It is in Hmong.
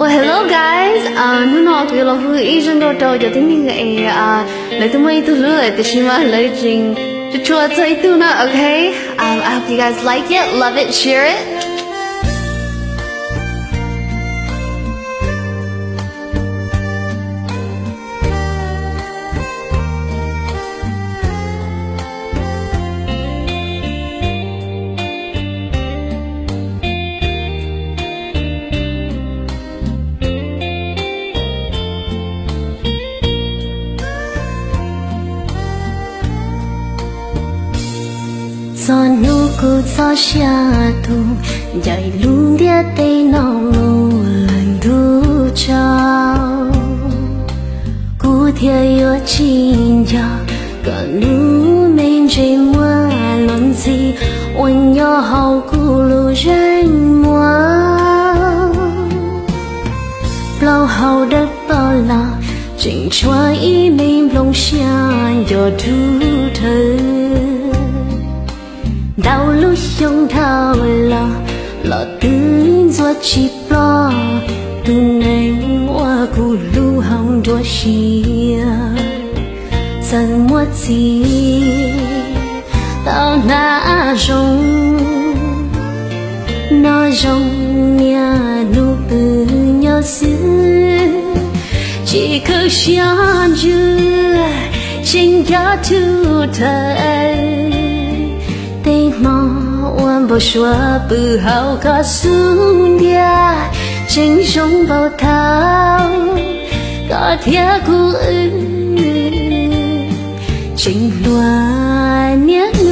Well, hello guys, hnub no kuv yuav los hu ib zaj nkauj rau cov tib neeg es lawv twb muaj ib tug hlub lawm tiam sis mas lawv tseem tsuas txog ib tug na, ok? Um, I hope you guys like it, love it, share it. Txog hnub kuv txoj sia tu, ncaim lub ntiaj teb no mus lawm ntuj tsaus, kuv thiaj yuav tsis nco koj lub me ntsej muag luag ntxhi uas nyob hauv kuv lub zeem muag. Plaub hau dawb paug los tseem tshuav ib me nplooj siab nco dhawv. Ntau lub xyoo dhau los, los twb ntxuav tsis ploj tus neeg uas kuv hlub hauv nruab siab. Txawm muaj txiv tau hnav zoo, noj zoo niaj hnub pw nyob xwb, tsis khaws siab ntsws tseem nco thub thawv. Tej hmo uas npau suav pw hauv koj xub ntiag tseem zoo npaum thaum koj thiab kuv wb tseem hluas niaj